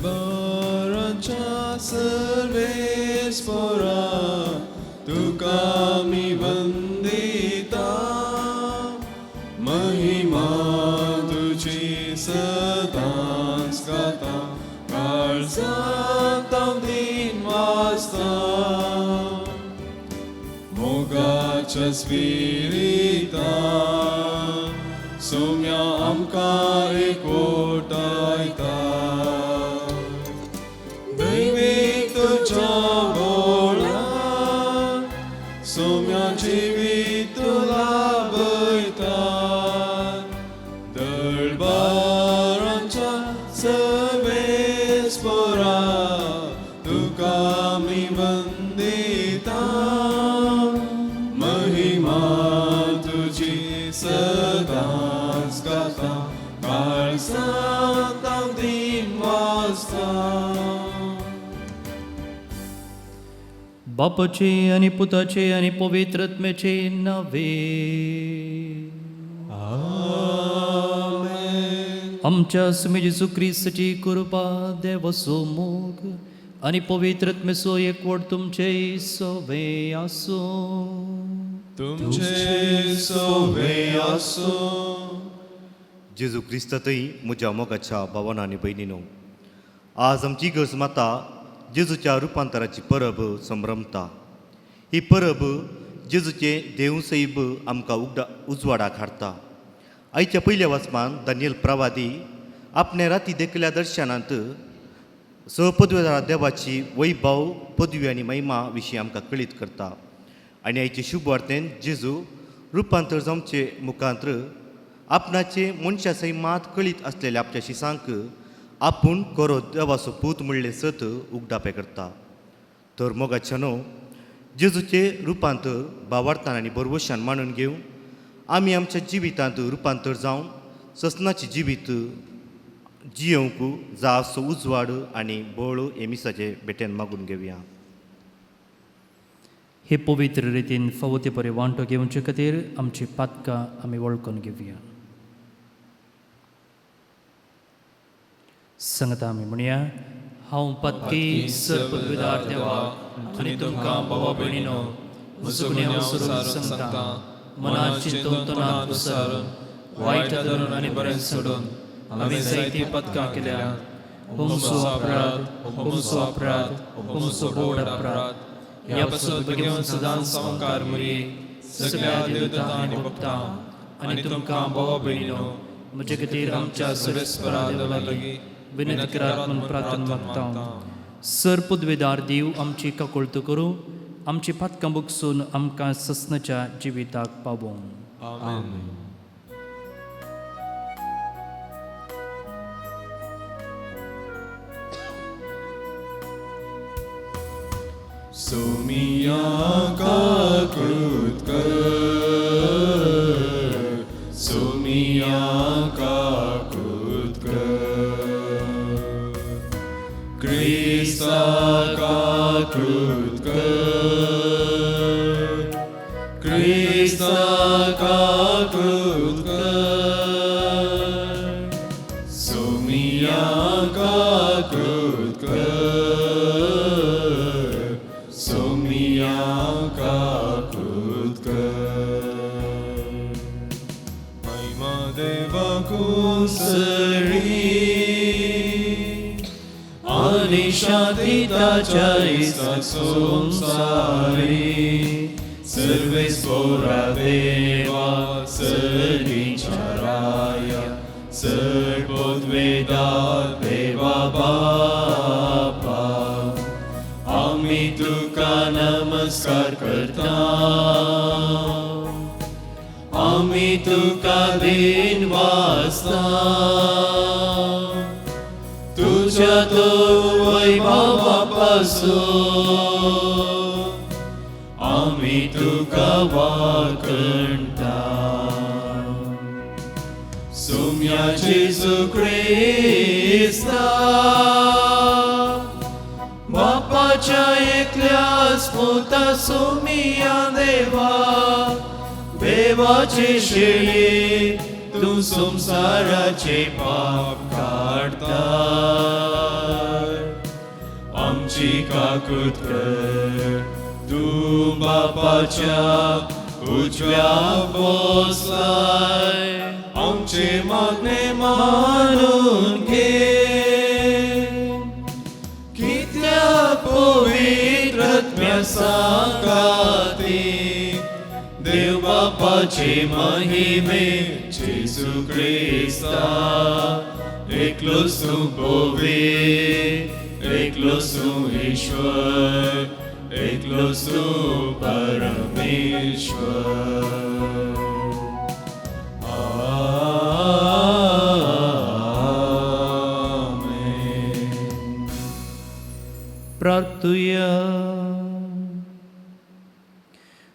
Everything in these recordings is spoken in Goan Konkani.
दळबरांच्या सर्वेस्पोरा तुका आमी वंदिता महिमा तुजी सदांच गाता काळजांत हांव दिन वाचता मोगाच्या स्पिरितान सोम्या आमकां एकवटायता दैवीक तुज्या बोळान सोम्या जिवीत लाभयता दळबरांच्या सर्वेस्पोरा तुका आमी वंदिता महिमा तुजी सदांच गाता काळजांत हांव दिन वाचता. बापाचे आनी पुताचे आनी पवित्र आत्म्याचे नावे. आमेन. आमच्या सुमी जेजू क्रिस्ताची कृपा, देवाचो मोग आनी पवित्र आत्म्याचो एकवट तुमचे सवे आसूं. तुमचे सवे आसूं. जेजू क्रिस्तांतय म्हज्या मोगाच्या भावान आनी भयणीनो, आज आमची इगर्ज माता जेजूच्या रुपांतराची परब संभ्रमता. ही परब जेजूचें देव सैब आमकां उगडा उजवाडाक हाडटा. आयच्या पयल्या वाचपान दानियल प्रवादी आपणे राती देखल्या दर्शनांत स पदवेदार देवाची वैभव, पदवी आनी महिमा विशीं आमकां कळीत करता. आनी आयचे शुभ वार्तेन जेजू रुपांतर जावचे मुखांत्र आपणाचे मनशा सैमात कळीत आसलेल्या आपल्या शिसांक आपूण करो देवाचो पूत म्हणलें सत उगडापें करता. तर मोगाच्या न्हू, जेजूचें रुपांतर भावार्थान आनी बरवशान मानून घेवन आमी आमच्या जिवितांत रुपांतर जावन ससनाचें जिवीत जियोवंक जासो उजवाड आनी बळ हे मिसाचे बेटेन मागून घेवया. हे पवित्र रितीन फावो ते बरे वांटो घेवचे खातीर आमची पातकां आमी वळखून घेवया. सांगता आमी म्हणया, हांव पातकी सर्पविदार देवाक आनी तुमकां बाबा भयणीनो म्हजो गुन्यांव सोडून सांगता, मनात चिंतून तोंडात विसरून वायट धरून आनी बरें सोडून हांवें जायतीं पदकां केल्या. हुमसो अपराध, हुमसो अपराध, हुमसो बोड अपराध. ह्या पासून बेगीन सदांच सामकार मुरी सगळ्या देवता आनी भक्तां आनी तुमकां बाबा भयणीनो म्हजे खातीर आमच्या सर्वेस्परा देवा लागीं विनंती करात म्हूण प्रार्थना मागता. सर पदवेदार देव आमची काकुळट करूं, आमची पातकां बगसून आमकां ससनाच्या जिविताक पावोवं. आमेन. सोमिया काकृत कर, सोमिया काकृत कर, क्रिस्ता काकृत कर, क्रिस्ता काकृत कर, सोमिया काकृत कर, सोमिया काकृत कर. महिमा देवा कुसरी आनी शांती ताच्या इस्ता संसारी सर्वेस्पोरा देवा सरीच्या राया सर्वोद्वेदा देवा बापा आमी तुका नमस्कार करता, आमी तुका दिन वाचता, तुज्या तो वैभवापासून आमी तुका वाकणता. सोम्या जेजू क्रिस्ता बापाच्या एकल्याच पुता सोमिया देवा देवाची शेळी तूं संवसाराचे पाप काडटा. आमची काकूत कर, तूं बापाच्या उजव्या बसलाय, आमचे मागणे मानून घे। कित्याक पवित्र आत्म्या सांगाती देव बापाचे महिमे जेजू क्रिस्ता, एकलोच तूं पवित्र, एकलोच तूं ईश्वर, एकलोच तूं परमेश्वर। आमेन। प्रार्थुया।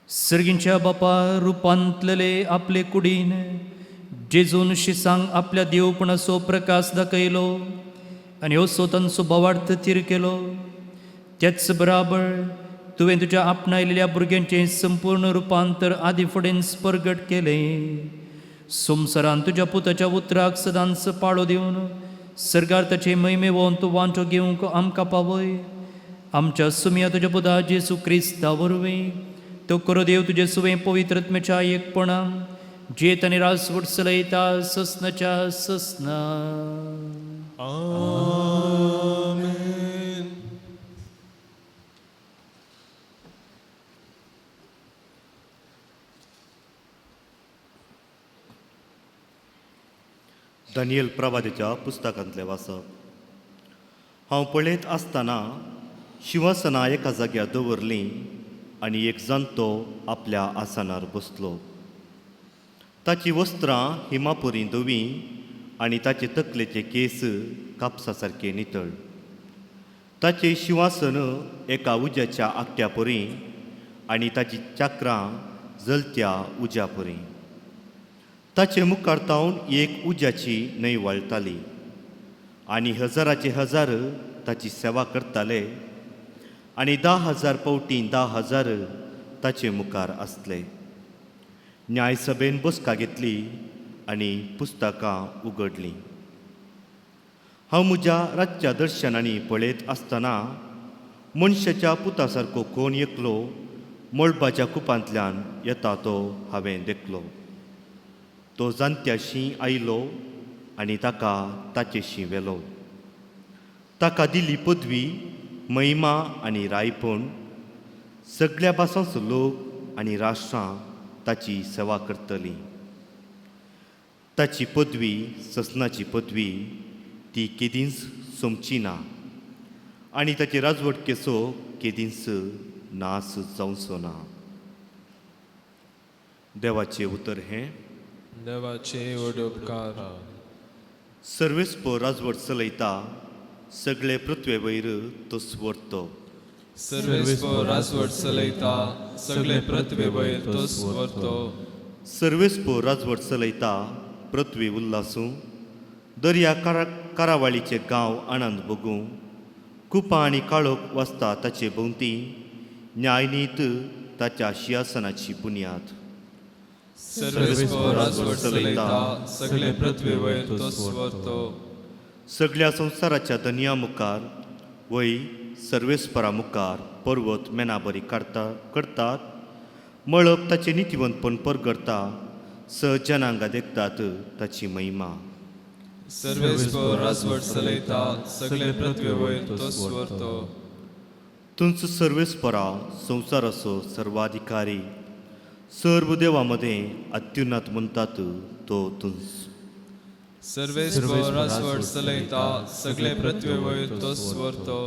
सर्गींच्या बापा रुपांतलेले आपले कुडीन जेजून शिसांक आपल्या देवपणाचो प्रकाश दाखयलो आनी असो तांचो भावार्थ थीर केलो। त्याच बराबर तुवें तुज्या आपणायलेल्या भुरग्यांचें संपूर्ण रुपांतर आदी फुडें परगट केलें। संवसारान तुज्या पुताच्या उतराक सदांच पाळो दिवन सर्गार ताचे महिमेवंत वांटो घेवंक आमकां पावय। आमच्या सुमया तुज्या पुता जेजू क्रिस्ता वरवीं तो करो देव तुजे सुवें पवित्र आत्म्याच्या एकपणान जेत आनी राजवट चलयता ससनाच्या ससना। आमेन। दानियल प्रवादेच्या पुस्तकांतलें वाचप। हांव पळयत आसतना शिंवासनां एका जाग्यार दवरलीं आनी एक जाणटो आपल्या आसनार बसलो। ताची वस्त्रां हिमापुरी धवीं आनी ताचे तकलेचे केस कापसा सारके नितळ। ताचें शिंवासन एका उज्याच्या आकट्या परी आनी ताची चाकरां जलत्या उज्या परी। ताचे मुखार तावन एक उज्याची न्हंय वळटाली आनी हजाराचे हजार ताची सेवा करताले आनी 10,000 पावटी 10,000 ताचे मुखार आसले। न्यायसभेन बसका घेतली आनी पुस्तकां उगडलीं। हांव म्हज्या रातच्या दर्शनांनी पळयत आसतना मनशाच्या पुता सारको कोण एकलो मळबाच्या कुपांतल्यान येता तो हांवें देखलो। तो जाणट्याशी आयलो आनी ताका ताचेशी व्हेलो। ताका दिली पदवी, महिमा आनी रायपण। सगळ्या भासांचो लोक आनी राष्ट्रां ताची सेवा करतली। ताची पदवी ससनाची पदवी ती केदींच सोंपची ना आनी ताची राजवटकेचो केदींच नास जावचो ना। देवाचें उतर हें। देवाचे व्हड उपकार। सर्वेस्पर राजवट चलयता, सगळे पृथ्वे वयर तो स्वरतो। सर्वेस्पर राजवट चलयता, सगळे पृथ्वे वयर तो स्वरतो। सर्वेस्पर राजवट चलयता, पृथ्वी उल्लासूं, दर्या कारावळीचे गांव आनंद भोगूं, कुपां आनी काळोख वाजता ताचे भोंवती, न्यायनीत ताच्या शिंवासनाची बुन्याद। सर्वेस्पर राजवट चलयता, सगळे पृथ्वे वयर तो स्वरतो। सगळ्या संवसाराच्या धनया मुखार वय सर्वेस्परा मुखार पर्वत मेनाबरी करतात, मळब ताचें नितीवंतपण परगडता, स जनांगां देखतात ताची महिमा। सर्वेस्पर राजवट चलयता, सगळे पृथ्वे वयर तो स्वरतो। तुमचो सर्वेस्परा संवसाराचो सर्वाधिकारी, सर्व देवा मदें अत्युन्नत म्हणटात तो तुंच। सर्वेस्पर राजवट चलयता, सगळे पृथ्वे वयर तो स्वरतो।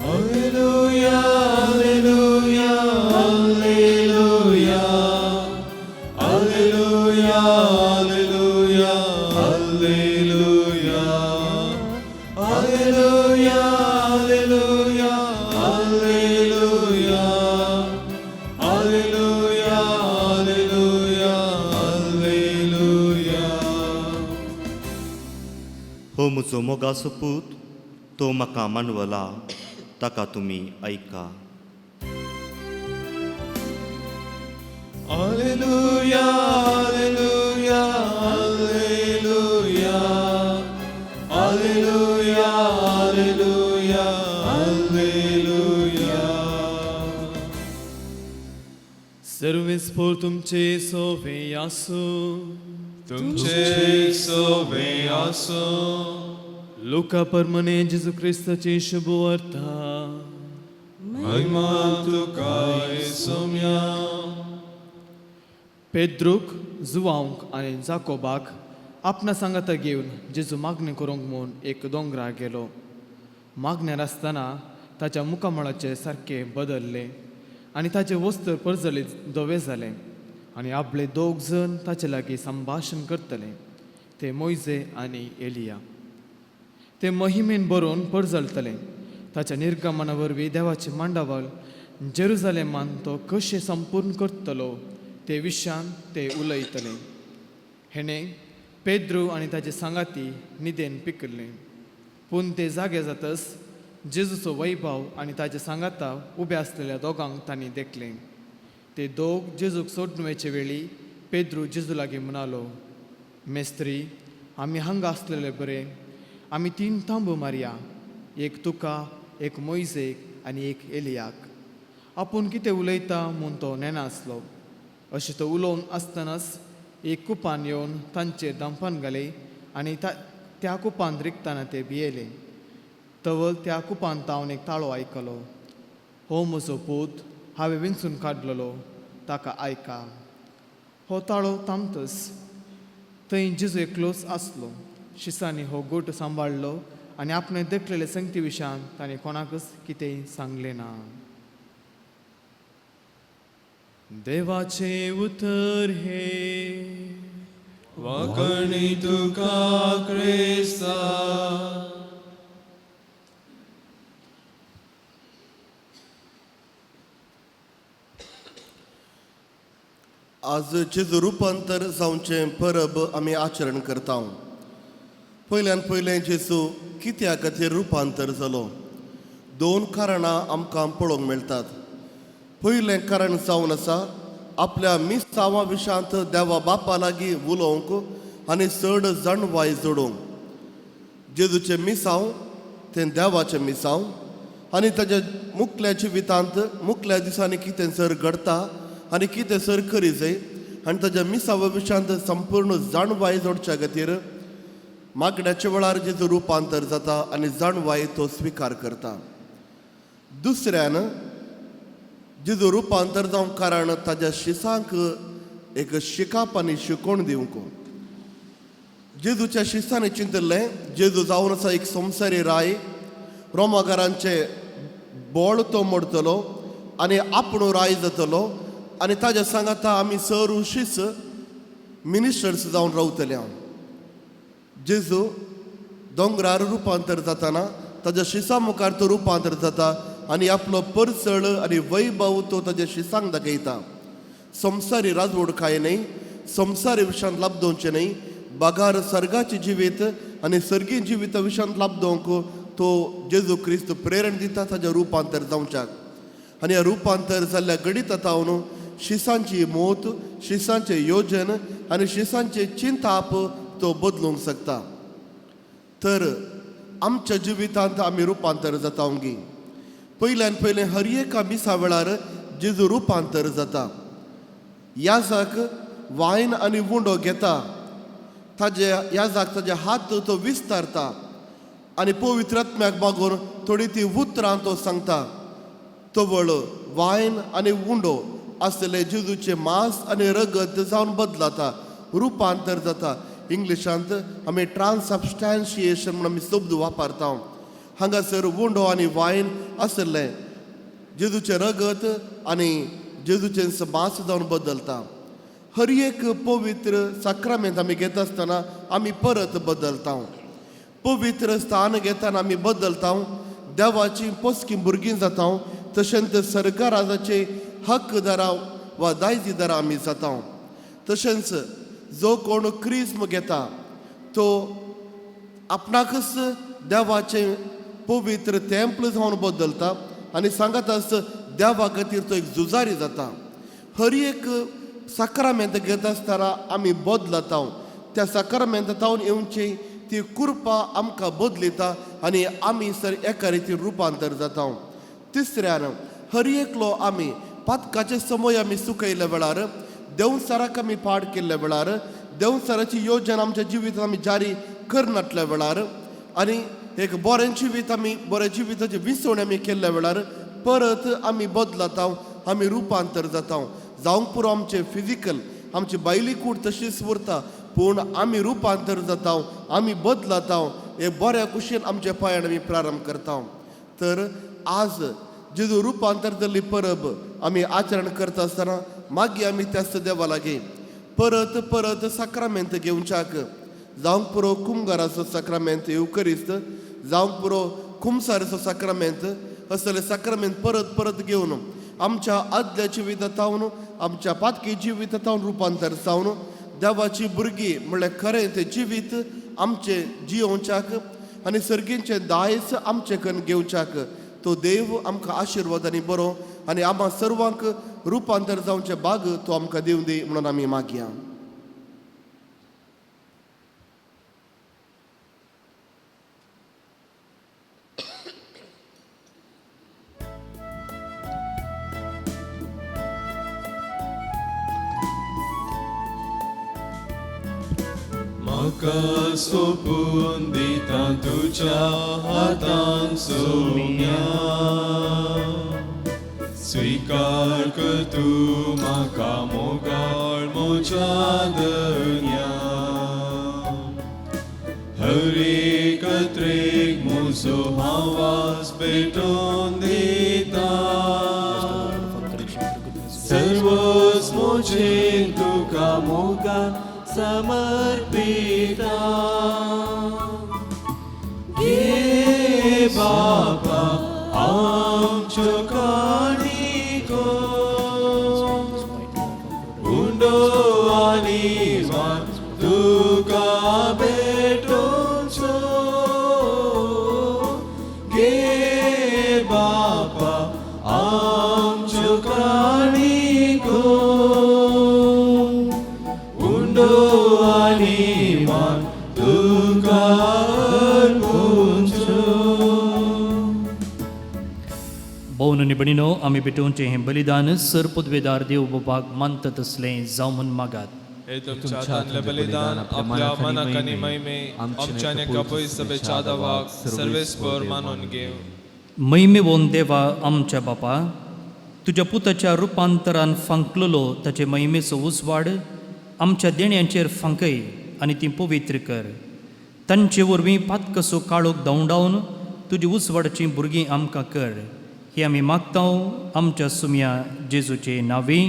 Alleluia, alleluia, alleluia, alleluia, alleluia, alleluia, alleluia, alleluia, alleluia, alleluia, alleluia, alleluia. हो म्हजो मोगाचो पूत, तो म्हाका मानवला, ताका तुमी आयका। Alleluia, alleluia, सर्वेस्पोर तुमचे सोवे आसूं. तुमचे सोवे आसूं. लुका परमने जेजू क्रिस्ताची शुभ वार्ता. महिमा तुका सोम्या. पेद्रूक, जुवांक आनी जाकोबाक आपणा सांगाता घेवन जेजू मागणी करूंक म्हूण एक दोंगरार गेलो. मागण्यार आसतना ताच्या मुखामळाचे सारकें बदल्लें आनी ताचें वस्त्र परजळीत धवें जालें आनी आपले दोग जण ताचे लागीं संभाशण करतले, ते मोयजे आनी एलिया. ते महिमेन बरोवन परजळतले. ताच्या निर्गमना वरवीं देवाचें मांडावळ जेरुजालेमान तो कशें संपूर्ण करतलो ते विशयान ते उलयतले. हेणें पेद्रू आनी ताचे सांगाती निदेन पिकल्ले, पूण ते जागे जातच जेजूचो वैभव आनी ताचे सांगाता उबे आसलेल्या दोगांक तांणी देखलें. ते दोग जेजूक सोडून वयचे वेळी पेद्रू जेजू लागीं म्हणालो, मेस्त्री, आमी हांगा आसलेले बरें. आमी तीन तांबू मारया, एक तुका, एक मोयजेक आनी एक एलियाक. आपूण कितें उलयता म्हूण तो नेणासलो. अशें तो उलोवन आसतनाच एक कुपान येवन तांचेर दांपण घालें आनी त्या कुपान रिगतना ते भियेले. तवळ त्या कुपान तावन एक ताळो आयकलो, हो म्हजो पूत, हांवें विंचून काडलेलो, ताका आयका. हो ताळो थांबतच थंय जेजू एकलोच आसलो. शिसांनी हो गोट सांबाळ्ळो आनी आपणें देखलेले संगती विशयान ताणें कोणाकच कितेंय सांगलें ना. देवाचें उतर हे. वाकणी तुका क्रिस्ता. आज जेजू रुपांतर जावचें परब आमी आचरण करता. पयल्यान पयलें जेजू कित्या खातीर रुपांतर जालो? दोन कारणां आमकां पळोवंक मेळटात. पयलें कारण जावन आसा आपल्या मिसांवा विशांत देवा बापा लागीं उलोवंक आनी चड जाणवाय जोडूंक. जेजूचें मिसांव तें देवाचें मिसांव आनी ताच्या मुखल्या जिवितांत मुखल्या दिसांनी कितें सर घडटा आनी कितें सर करी जाय आनी ताच्या मिसावा विशांत संपूर्ण जाणवाय जोडच्या खातीर मागण्याच्या वेळार जेजू रुपांतर जाता आनी जाणवाय तो स्विकार करता. दुसऱ्यान जेजू रुपांतर जावंक कारण ताज्या शिसांक एक शिकाप आनी शिकोवण दिवंक. जेजूच्या शिसांनी चिंतिल्लें जेजू जावन आसा एक संवसारी राय, रोमागारांचे बोळ तो मोडतलो आनी आपूण राय जातलो आनी ताज्या सांगाता आमी सर शीस मिनिस्टर्स जावन रावतले. हांव जेजू दोंगरार रुपांतर जाताना ताज्या शिसा मुखार तो रुपांतर जाता आनी आपलो परसळ आनी वैभव तो ताज्या शिसांक दाखयता. संवसारी राजवड काय न्हय, संवसारी विशयांत लाभ दवचें न्हय, बागार सर्गाचें जिवीत आनी सर्गी जिविता विशयांत लाभ दवंक तो जेजू क्रिस्त प्रेरण दिता ताज्या रुपांतर जावच्याक. आनी ह्या रुपांतर जाल्ल्या गणिता तावन शिसांची मोत, शिसांचें योजन आनी शिसांचें चिंताप तो बदलूंक शकता. तर आमच्या जिवितांत आमी रुपांतर जाता गी. पयल्यान पयलें हर एका मिसा वेळार जेजू रुपांतर जाता. याजाक वायन आनी उंडो घेता, ताजे याजाक ताजे हात तो विस्तारता आनी पवित्र आत्म्याक मागून थोडी ती उतरां तो सांगता. तवळ वायन आनी उंडो आसलें जेजूचें मांस आनी रगत जावन बदलाता, रुपांतर जाता. इंग्लिशांत आमी ट्रान्सबस्टान्शिएशन म्हूण आमी शब्द वापरता. हांगासर उंडो आनी वायन आसलें जेजूचें रगत आनी जेजूचें मांस जावन बदलता. हर एक पवित्र साक्रामेंत आमी घेता आसतना आमी परत बदलता. पवित्र स्थान घेतना आमी बदलता, देवाची पोसकी भुरगीं जाता. तशेंच सरकाराचे हक्कदारां वा दायजीदारां आमी जाता. तशेंच जो कोण क्रिज्म घेता तो आपणाकच देवाचें पवित्र तेंपल जावन बदलता आनी सांगत आस देवा खातीर तो एक झुजारी जाता. हर एक साक्रामेंत घेता आसतना आमी बदलता. त्या साक्रामेंतावन येवची ती कृपा आमकां बदलिता आनी आमी सर एका रितीन रुपांतर जाता. तिसऱ्यान हर एकलो आमी पातकाचे समय आमी सुकयल्या वेळार, देंवचाराक आमी पाड केल्ल्या वेळार, देंवचाराची योजना आमच्या जिवितांत आमी जारी करनातल्या वेळार आनी एक बरें जिवीत आमी बरें जिविताची विसवण आमी केल्ल्या वेळार परत आमी बदलता, आमी रुपांतर जाता. जावंक पुरो आमचें फिजिकल, आमची बायली कूड तशीच उरता, पूण आमी रुपांतर जाता, आमी बदलता, हे बऱ्या कुशीन आमच्या पांयान आमी प्रारंभ करता. तर आज जेजू रुपांतर जाल्ली परब आमी आचरण करता आसतना मागीर आमी त्याच देवा लागीं परत परत साक्रामेंत घेवच्याक, जावंक पुरो कुमगाराचो साक्रामेंत, येवकरिस्त जावंक पुरो कुमसाराचो साक्रामेंत, असले साक्रामेंत परत परत घेवन आमच्या आदल्या जिवितांत, आमच्या पातकी जिवितांत रुपांतर जावन देवाची भुरगीं म्हणल्यार खरें तें जिवीत आमचें जियोवच्याक आनी सर्गींचें दायज आमचें कन्न घेवच्याक तो देव आमकां आशिर्वाद आनी बरो आनी आमकां सर्वांक रुपांतर जावचें बाग तो आमकां दिवं दी म्हणून आमी मागया. म्हाका सोपून दिता तुज्या हातान सोम्या, स्विकार कर तूं म्हाका मोगाळ म्हज्या दन्या. हर एक त्रेक म्हजो आवाज पेटोवन दिता, सर्वच म्हजें तुका मोगा समर्पिता. घे बाबा आमच्यो काणिको, उंडो आनी वान तुका भेटोवचो. घे बाबा आमच्यो काणिको, उंडो आनी मान तुका अर्पुचो. भोवन आनी भयणीनो, आमी भेटोवचें हें बलिदान सर पदवेदार देव बाबाक मानता तसलें जावं म्हूण मागात. हे तुमच्या हातांतलें बलिदान आपल्या मनाक आनी महिमे आमच्या आनी एका पयस सभेच्या दावाक सर्वेस्पर मानून घेव. महिमेवोन देवा आमच्या बापा, तुज्या पुताच्या रुपांतरान फांकलेलो ताचे महिमेचो उजवाड आमच्या देण्यांचेर फांकय आनी ती पवित्र कर. तांचे वरवीं पातकसो काळोख धांवडावन तुजी उजवाडाचीं भुरगीं आमकां कर. ही आमी मागता आमच्या सुम्या जेजूचे नांवी.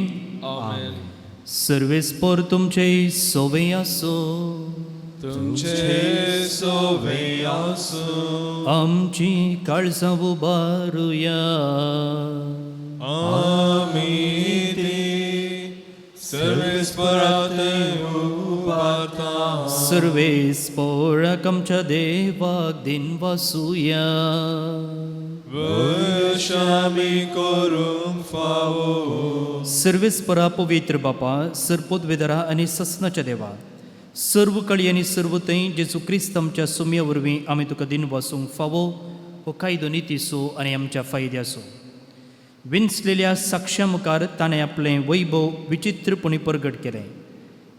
आमेन. सर्वेस्पर तुमचे सोवे आसो. तुमचे सोवे आसूं. आमची काळजां उबारुया. आमी ती सर्वेस्परात उबारता. सर्वेस्पोराक आमच्या देवाक दिन वासुया. वशामी करूंक फावो. सर्वेस्परा पवित्र बापा, सरपोतवेदरा आनी ससनाच्या देवा, सर्व कळी आनी सर्व थंय जेजू क्रिस्त आमच्या सुम्या वरवीं आमी तुका दिन वासूंक फावो हो कायदो नितीचो आनी आमच्या फायद्याचो. विंचलेल्या साक्ष्या मुखार ताणें आपलें वैभव विचित्रपणी परगट केलें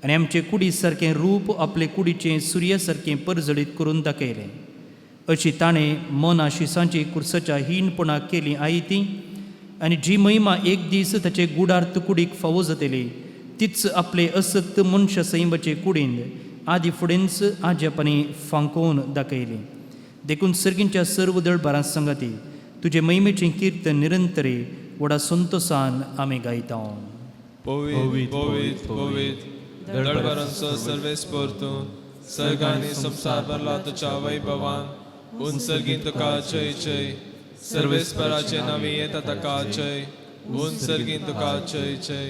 आनी आमचे कुडी सारकें रूप आपले कुडीचें सुर्या सारकें परजळीत करून दाखयलें. अशी ताणें मना शिसांची कुर्साच्या हीणपणाक केली आयती आनी जी महिमा एक दीस ताचे गुडार्थ कुडीक फावो जातली तीच आपले असक्त मनशा सैमाचे कुडीन आदी फुडेंच आज्यापानी फांकोवन दाखयली. देखून सर्गींच्या सर्व दळबारां सांगाती तुजे महिमेचें किर्तन निरंतरे व्हडा संतोसान आमी गायता. पवित पवित पवित दळबारांचो सर्वेस्पर तूं, सर्गांनी संवसार भरला तुज्या वैभवान. उन सर्गीन तुका जय जय. सर्वेस्पराचे नांवी येता ताका जय. उन सर्गीन तुका जय जय.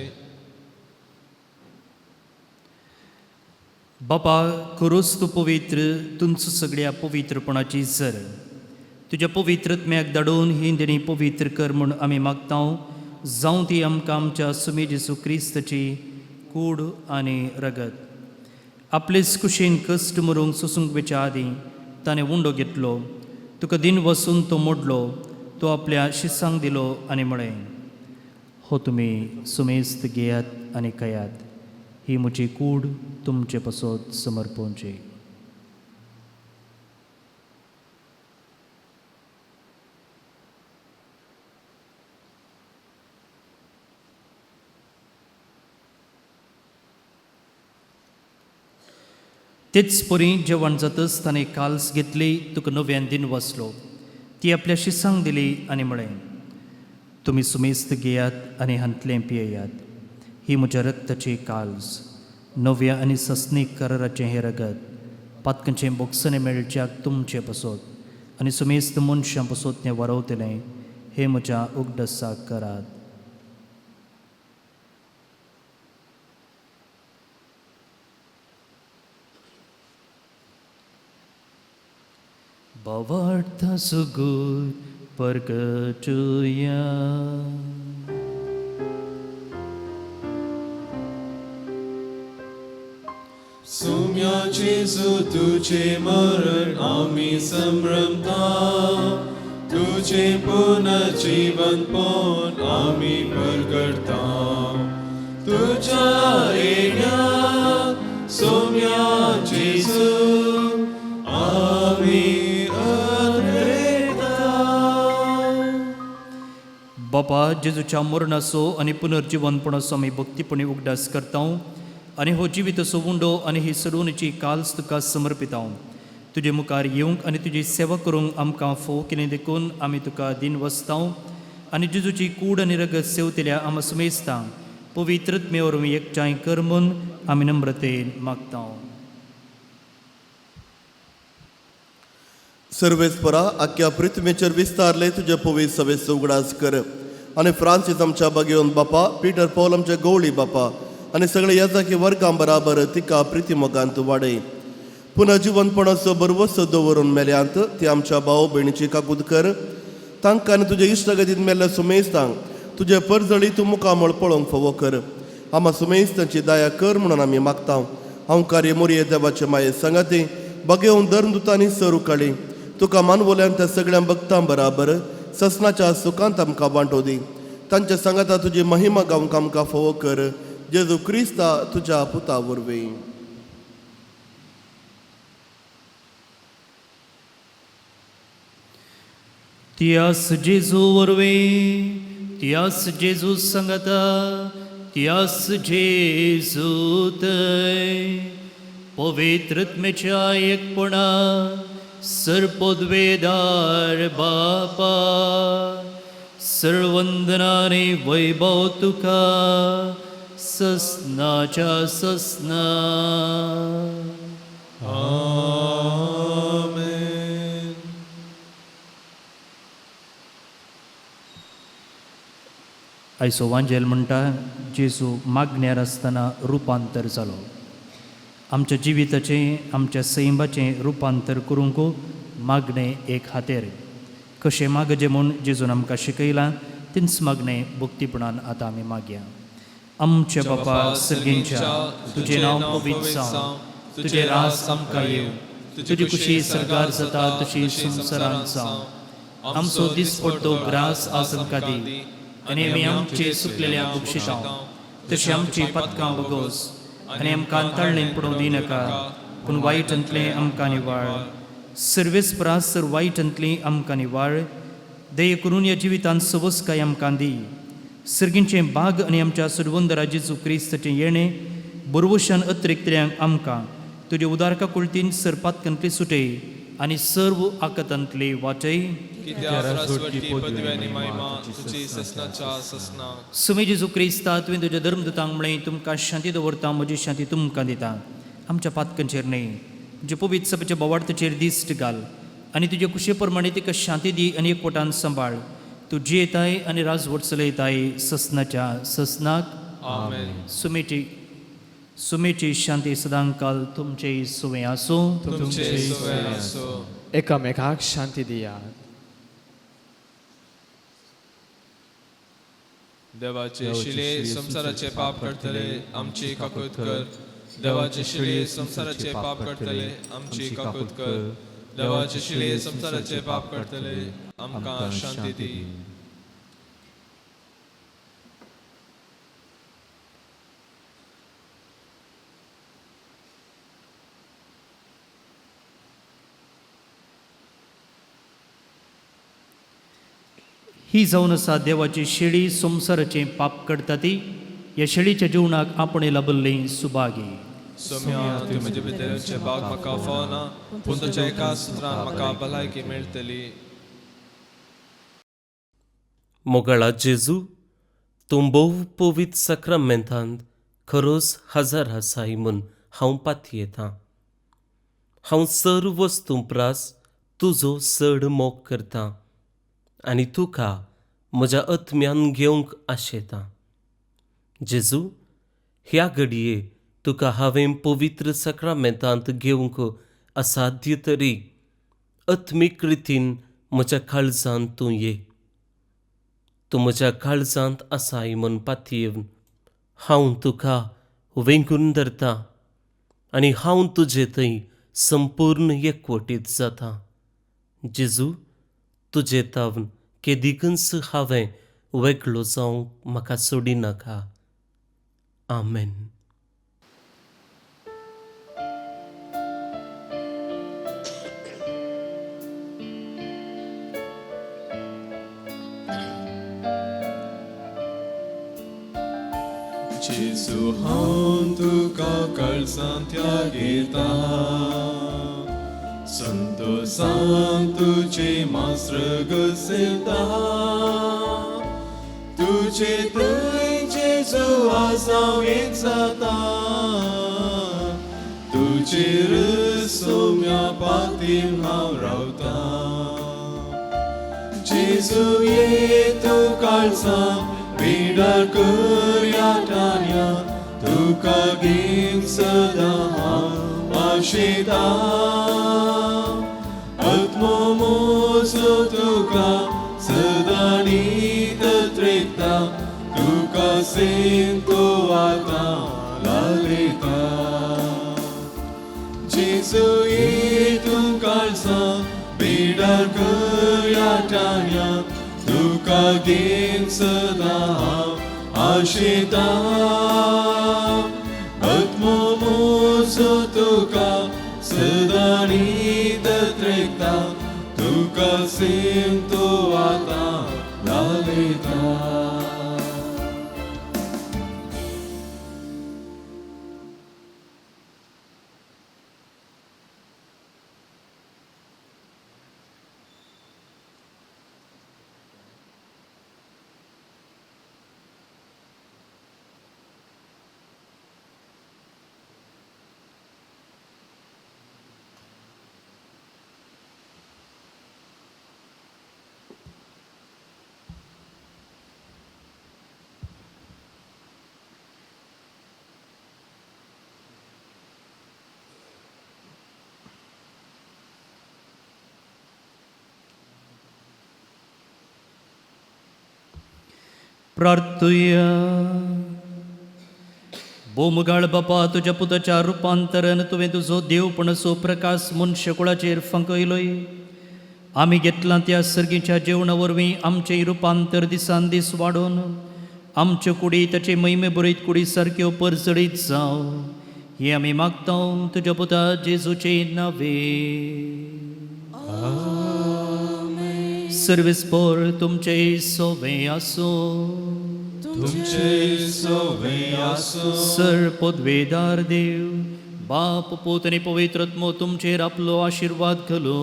बापा, खरोच तूं पवित्र, तुमचो सगळ्या पवित्रपणाची जर तुज्या पवित्रत्म्याक धाडून ही देणी पवित्र कर म्हूण आमी मागता. जावं ती आमकां आमच्या सुमी जेजू क्रिस्ताची कूड आनी रगत. आपलेच कुशीन कश्ट मरूंक सोसूंक वेच्या आदीं ताणें उंडो घेतलो, तुका दिन वसून तो मोडलो, तो आपल्या शिसांक दिलो आनी म्हळें, हो तुमी सुमेस्त घेयात आनी खायात. ही म्हजी कूड तुमचे पसत समर्पोवची. तेच परी जेवण जातच ताणें काल्स घेतली, तुका नव्यान दिन वसलो, ती आपल्या शिसांक दिली आनी म्हळें, तुमी सुमेस्त घेयात आनी हांतलें पियेयात. ही म्हज्या रक्ताची काल्स, नव्या आनी सस्नीक कराराचें हें रगत, पातकांचें बोगसणें मेळच्याक तुमचें पसत आनी सुमेस्त मनशां पसत तें वरवतलें. हें म्हज्या उगडसाक करात. भावार्थ सुगूर परगटुया. सुम्या जेजू तुझे मरण आमी संभ्रमता, तुझे पुनर्जीवनपण आमी परगटता. तुझ्या येण्याक सोम्या जेजू आमी अद्रेता. बापा, जेजूच्या मरणाचो आनी पुनर्जिवनपणाचो आमी भक्तीपणी उगडास करता आनी हो जिविताचो उंडो आनी ही सडवणीची काल्स तुका समर्पिता. तुजे मुखार येवंक आनी तुजी सेवा करूंक आमकां फोव केली देखून आमी तुका दिन वसता आनी जेजूची कूड आनी रगत सेवतल्या आमा सुमेस्ता पवित्र आत्मे वरवीं एकठांय कर म्हूण आमी नम्रतेन मागता. सर्वेस्परा, आख्या पृथ्वीचेर विस्तारले तुजे पवित्र सभेचो उगडास कर आनी फ्रांसीस आमच्या बागेवन बापा, पीटर पॉल आमच्या गवळी बापा आनी सगळे याजाकी वर्गां बराबर तिका प्रिती मोगांत वाडय. पुनः जिवनपणाचो बरवसो दवरून मेल्यांत ती आमच्या भाव भयणीची काकूत कर. तांकां आनी तुजे इश्टागतीन मेल्ल्या सुमेस्तांक तुजे परजळी तूं मुखामळ पळोवंक फावो कर. आमा सुमेस्तांची दया कर म्हणून आमी मागता. हांव कार्य मोरये देवाचे माये सांगाती बगेवन धर्मदुतांनी सरू काडली तुका मानवल्यान त्या सगळ्या भक्तां बराबर ससनाच्या सुखांत आमकां वांटो दी. तांच्या सांगाता तुजी महिमा गावंक आमकां फावो कर. जेजू क्रिस्ता तुज्या पुता वरवीं. तियास जेजू वरवीं, तियास जेजू सांगाता, तियास जेजू थंय पवित्र आत्म्याच्या एकपणा सर्पोद्वेदार बापा, सर्वंदनाने वैभव तुका ससनाच्या ससना. आमेन. आयचो वांजेल म्हणटा, जेजू मागण्यार आसतना रुपांतर जालो. आमच्या जिविताचें, आमच्या सैमाचें रुपांतर करूंक मागणें एक हातेर. कशें मागचें म्हूण जेजून आमकां शिकयलां तीच मागणें भक्तीपणान आतां आमी मागया. आमच्या बापा सर्गींच्या, तुजें नांव पवित्र जावं, तुजें राज आमकां येवं, तुजी खुशी सर्गार जाता तशी संवसारांत जावं. आमचो दिसपडतो ग्रास आज आमकां दी आनी आमी आमचे सुकलेल्या बक्षितां तशी आमची पातकां बगोस आनी आमकां ताळणेन पडोवं दिनाका, पूण वायटांतलें आमकां निवाळ. सर्वेस्परा सर वायटांतली आमकां निवाळ. दये करून ह्या जिवितांत सवसकाय आमकां दी. सर्गींचें बाग आनी आमच्या सुरवंदरा जेजू क्रिस्ताचें येणें बरवशान अतिरिक्तल्यांक आमकां तुजे उदारका कुळतीन सर पातकांतली सुटय आनी सर्व आकतांतली वाटय. कित्याक राजवटी पदवी आनी महिमा तुजी ससनाच्या ससना. सुमी जेजू क्रिस्ता, तुवें तुज्या धर्मदूतांक म्हळें, तुमकां शांती दवरता, म्हजी शांती तुमकां दिता. आमच्या पातकांचेर न्हय, तुजे पवित्र सभेच्या बोवार्थाचेर दिश्ट घाल आनी तुजे कुशे प्रमाणे तिका शांती दी आनी एकवटान सांबाळ. तूं जियेताय आनी राजवट चलयताय ससनाच्या ससनाक. आमेन. सुमेची सुमेची शांती सदांकाल तुमचे सुवें आसूं. तुमचे सुवे आसो. एकामेकाक शांती दियात. देवाचे शिले संवसाराचे पाप करतले आमची काकूत कर. देवाचे शिले संवसाराचे पाप करतले आमची काकूत कर. देवाचे शिले संवसाराचे पाप करतले आमकां शांती दी. ही जावन आसा देवाची शेळी, संवसाराचें पाप करता ती. ह्या शेळीच्या जिवनाक आपणें लाबिल्ली सुभागी. सोम्या, तुवें म्हजे भितर येवचें भाग म्हाका फावना, पूण तुज्या एका सुत्रान म्हाका भलायकी मेळटली. मोगाळा जेजू, तूं भोव पवित्र साक्रामेंतांत खरोच हजर आसाय म्हूण हांव पातयेतां. हांव सर्व वस्तूं प्रास तुजो चड मोग करतां आनी तुका म्हज्या आत्म्यान घेवंक आशेतां. जेजू, ह्या घडये तुका हांवें पवित्र साक्रामेंतांत घेवंक असाध्य तरी आत्मीक रितीन म्हज्या काळजांत तूं ये. तूं म्हज्या काळजांत आसाय म्हूण पातयेवन हांव तुका वेंगून धरतां आनी हांव तुजे थंय संपूर्ण एकवटीत जाता. जेजू, तुजे तावन केदिकूच हांवें वेगळो जावंक म्हाका सोडिनाका. आमेन. जेजू, हांव तुका काळजांत त्यागेता, संतोसान तुजे मास्र घसयता. तुजे थंय जेजू आज हांव एक जाता, तुजेर सोम्या पातीन हांव रावता. जेजू ये तूं काळजांत बिडार करया टान्या, तुका घेवन सदां हांव आशेता. आत्मो म्हजो तुका सदां न्हीद त्रेकता, तुका सेंतो आतां लालयता. जेजू ये तूं काळजांत बिडार करया टान्या, तुका घेवन सदां हांव आशेता. आत्मो म्हजो तुका सदां न्हीद त्रेकता, तुका सेंतो आतां लालयता. प्रार्थुया. बोमगाळ बापा, तुज्या पुताच्या रुपांतरान तुवें तुजो देवपणाचो प्रकाश मनशाकुळाचेर फांकयलोय. आमी घेतलां त्या सर्गीच्या जेवणा वरवीं आमचें रुपांतर दिसान दीस वाडोवन आमच्यो कुडी ताचे महिमे बरयत कुडी सारक्यो परजळीत जावं, हें आमी मागता तुज्या पुता जेजूचे नावे. सर्वेस्पोर तुमचे सोवे आसूं. तुमचे सोवे आसूं. सर पदवेदार देव बाप पूत आनी पवित्र आत्मो तुमचेर आपलो आशिर्वाद घालूं.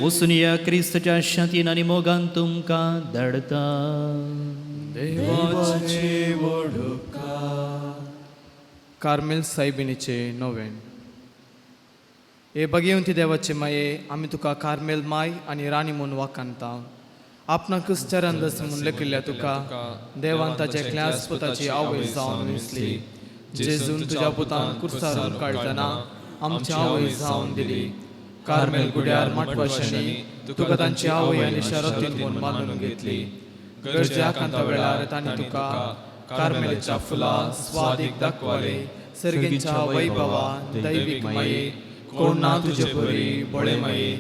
वचून या क्रिस्ताच्या शांतीन आनी मोगान तुमकां धाडटा. देवाचे व्हड उपकार. कार्मेल सायबिणीचे नोवेन. हे भगवंती देवाचे माये, आमी तुका कार्मेल माय आनी राणी म्हूण वाखाणता. आपणाकच चरणदस म्हूण लेखिल्ल्या तुका देवान ताच्या एकल्याच पुताची आवय जावन विसली. जेजून तुज्या पुतान कुर्सार काडटना आमची आवय जावन दिली. कार्मेल गुड्यार माटवाशांनी तुका तांची आवय आनी शरतीन म्हूण मानून घेतली. गरजे आकांता वेळार तांणी तुका कार्मेलीच्या फुलां स्वादीक दाखवाले. सर्गींच्या वैभवा दैवीक माये, कोण ना तुजे बरी बळे माये,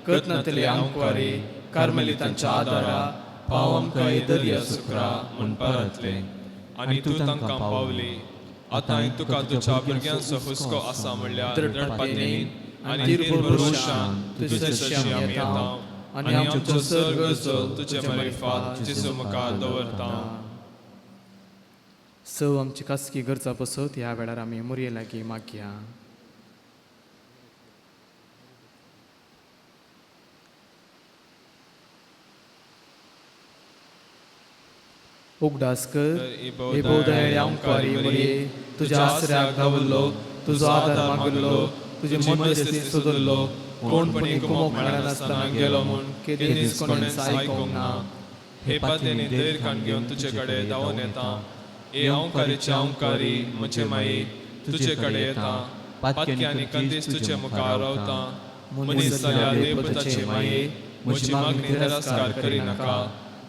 कतनातले आंकवारी कार्मेलितांच्या आदारा पाव आमकां दर्या सुक्रा म्हूण परतले आनी तूं तांकां पावली. आतां तुका तुज्या भुरग्यांचो हुस्को आसा म्हणल्यार दृढ पातयेन आनी भरवशान तुजे सरशी आमी येता. आनी आमचो सर गरजो तुजे मारिफात जेजू मुखार दवरता. सव आमची खासगी गरजा पसत ह्या वेळार आमी मोरये लागीं मागया. उगडास कर हे भोवदयाळी आमकारी मोरये, तुज्या आसऱ्याक धांवल्लो, तुजो आदार मागल्लो, तुजे मध्यस्थी सोदल्लो कोणपणी कुमोक मेळनासतना गेलो म्हूण केदीच कोणेंच आयकूंक ना. हे पातयेनी धैर्य काण घेवन तुजे कडेन धांवून येता. हे अंकारीचे अंकारी म्हजे माई तुजे कडेन येता. पातकी आनी कंदीस तुजे मुखार रावता. मनीस जाल्यार देवपुताची माई म्हजी मागणी तिरस्कार करिनाका,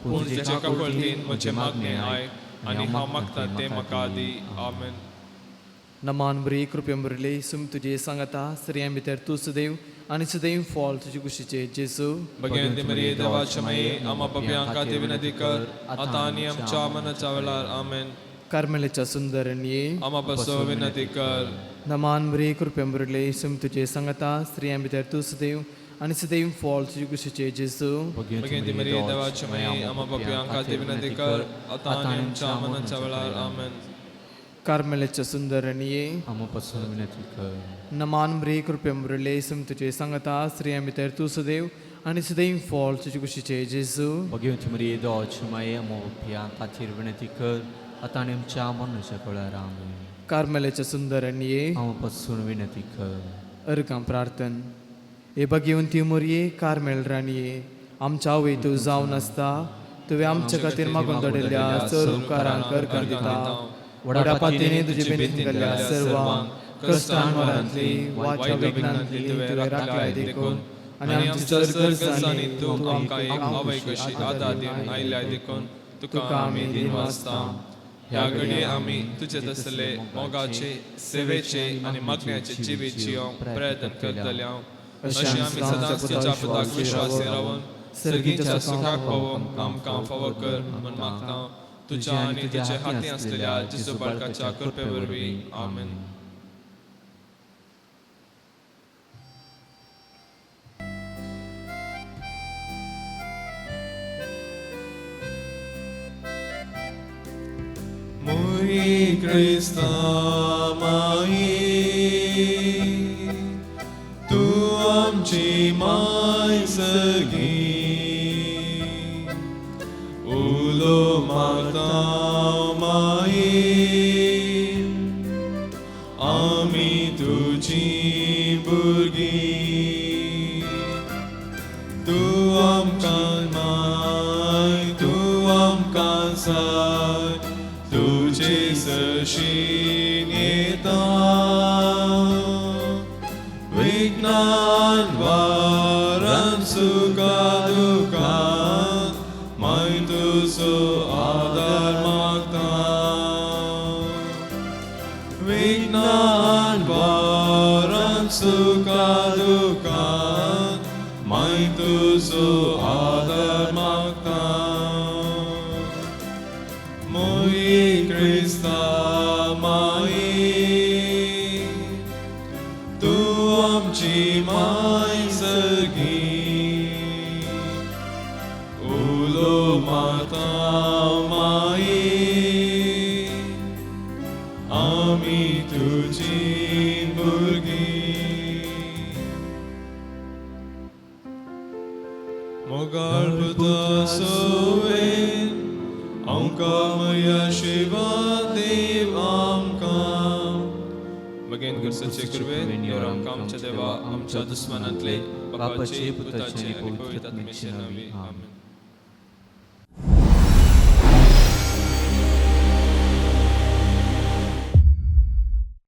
पूण तुजे कपळतीन म्हजे मागणें आयक आनी हांव मागता तें म्हाका दी. आमेन. नमान बरी कृपेन भरिल्ली सुम तुजे सांगता, स्त्रियां भितर तूं सदैव आनी सदैव फॉल तुजे कुशीचे जेजू. भगिनी मरिये देवाचे माये आमा पापयां खातीर विनंती कर आतां आनी आमच्या मरणाच्या वेळार. आमेन. कार्मेलाच्या सुंदरणये आमा पासून विनंती कर. नमान बरी कृपेन भरिल्ली सुम तुजे सांगता, स्त्रियां भितर तूं सदैव आनी सदैव फॉल तुजे कुशीचे जेजू. भगिनी मरिये देवाचे माये आमा पापयां खातीर विनंती कर आतां आनी आमच्या मरणाच्या वेळार. आमेन. कार्मेलाच्या सुंदरणये आमा पासून विनंती कर. नमान बरी कृपेन भरिल्ली सुम तुजे सांगता, स्त्रियां भितर तूं सदैव आनी सदैव फॉल तुजे कुशीचे जेजू. भगिनी मरिये देवाचे माये आमा पापयां खातीर विनंती कर आतां आनी आमच्या मरणाच्या वेळार. आमेन. कार्मेलाच्या सुंदरणये आमा पासून विनंती कर. अर्गां प्रार्थन. हे भगिवंती मोरये कार्मेल राणये, आमच्या आवय तूं जावन आसता, तुवें आमच्या खातीर मागून दडिल्ल्या चड उपकारांक अर्गां दिता. व्हडा पातयेनी तुजे बेतीन केल्ल्या सर्वांक कश्टान मरांतली वाच्या विघ्नांतली तुवें राखलाय देखून आनी आमच्या चड गरजांनी तूं आमकां एक आवय कशी आदार दिवन आयल्या देखून तुका आमी दिनवासता. ह्या घडये आमी तुजे तसले मोगाचे सेवेचे आनी मागण्याचे जिवीत जियोंक प्रयत्न करतले. अशें आमी सदांच तुज्या पुताक विश्वासी रावन सर्गीच्या सुखाक पावोवंक आमकां फावो कर म्हूण मागता. तुज्या आनी तुज्या हातीं आसलेल्या जेजू बाळकाच्या कृपे वरवीं. आमेन. Muri Christa mai, tu amci mai săghi, ulo marta mai, ami tuji burgi, tu amkan mai, tu amkan sai, तुझे सशीन येता. विघ्नान वारान सुखा दुखान माय तुजो आदार मागता. विघ्नान वारान सुखा दुखान माय तुजो आदार मागता. Christa mai, tu amci mai săghi, ulo mata mai, ami tuji burgi. Mogal puta soven, आमकां शिवा देव आमकां. बगेन गरजेचे कृपेन देव आमकां आमच्या देवा आमच्या दुस्मानांतले बापाचे पुताचे आनी पवित्र आत्म्याचे नांवी. आमेन.